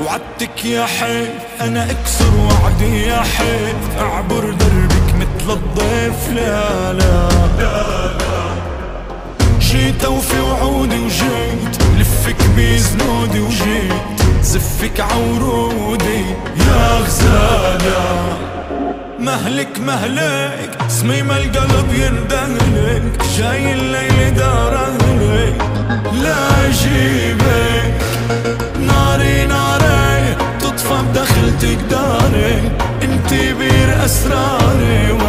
وعدتك يا حيف انا اكسر وعدي يا حيف، اعبر دربك مثل الضيف. لا لا جيت وفي وعودي وجيت، لفك بزنودي وجيت، زفك عورودي يا غزالة. مهلك مهلك صميم القلب يندهلك، جاي الليل دار اهلك لا اجيبك. ناري ناري تطفى بدخلتك داري، انتي بير اسراري.